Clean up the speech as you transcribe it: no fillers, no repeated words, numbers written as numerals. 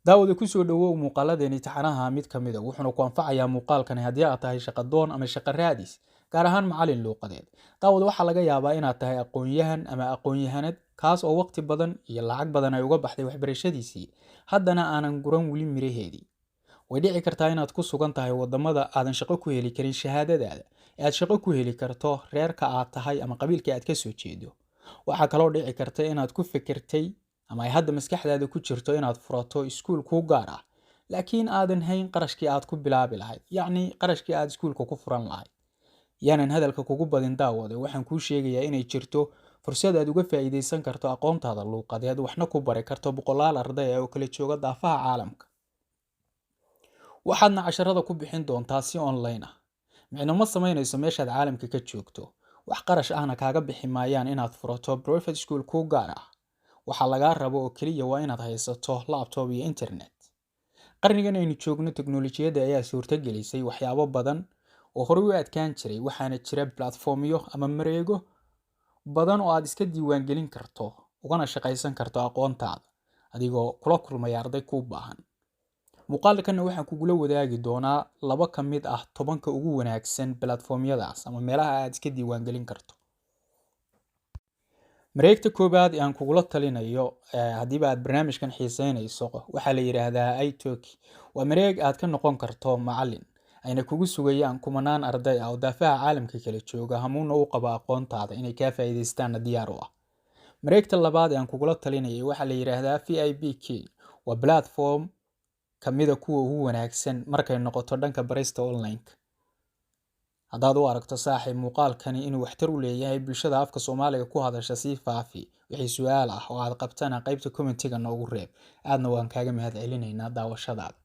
Daawada, kusoo dhawow muuqaaladeeni taxanaha mid ka mid a. Wuxuuna ku anfacayaa muuqaalkani haddii aad tahay shaqadoon ama shaqo raadis, gaar ahaan macalin luuqadeed. Daawada, waxaa laga yaabaa inaad tahay aqoon-yahan ama aqoon-yahanad kaas oo waqti badan iyo lacag badan ay uga baxday waxbarashadiisii, haddana aanan guran weli miraheedii. Way dhici kartaa inaad ku sugan tahay wadamada aadan shaqo ku heli karin shahaadadaada, ee aad shaqo ku heli karto reerka aad tahay ama qabiilka aad kasoo jeedo. Waxaa kaloo dhici karta inaad ku fikirtay ama ay hadda maskaxdaada ku jirto inaad furato iskuul kuu gaar ah, laakiin aadan hayn qarashkii aad ku bilaabi lahayd, yacni qarashkii aad iskuulka ku furan lahayd. Yaanan hadalka kugu badin, daawade, waxaan kuu sheegayaa inay jirto fursad aad uga faa'iidaysan karto aqoontaada luuqadeed, waxna ku bari karto boqolaal arday ah oo kala jooga daafaha caalamka. Waxaadna casharada ku bixin doontaa si online ah. Micno ma samaynayso meeshaad caalamka ka joogto, wax qarash ahna kaaga bixi maayaan inaad furato private school kuu gaar ah. Waxaa lagaa rabo oo keliya waa inaad haysato laptop iyo internet. Qarnigan aynu joogno, teknolojiyadda ayaa suurtagelisay waxyaabo badan oo horey u adkaan jiray, waxaana jira platformyo ama mareego badan oo aad iska diiwaangelin karto ugana shaqaysan karto aqoontaada, adigoo kula kulmaya arday kuu baahan. Muuqaalkanna waxaan kugula wadaagi doonaa laba ka mid ah 10-ka ugu wanaagsan platformyadaas ama meelaha aad iska diiwaangelin karto. Mareegta koowaad ee aan kugula talinayo, haddiiba aad barnaamijkan xiiseynayso, waxaa la yidhaahdaa iTalki. Waa mareeg aad ka noqon karto macalin, ayna kugu sugayaan kumanaan arday ah oo daafaha caalamka kala jooga, hamuuna u qaba aqoontaada inay kaa faa'iidaystaanna diyaar u ah. Mareegta labaad ee aan kugula talinayo waxaa la yidhaahdaa VIPKid. Waa platform kamida kuwa ugu wanaagsan markay noqoto dhanka barista online-ka. Haddaad u aragto, saaxiib, muuqaalkani inuu waxtar u leeyahay bulshada afka Soomaaliga ku hadasha, sii faafi. Wixii su-aal ah oo aad qabtana qaybta commentiga noogu reeb. Aadna waan kaaga mahad celinaynaa daawashadaada.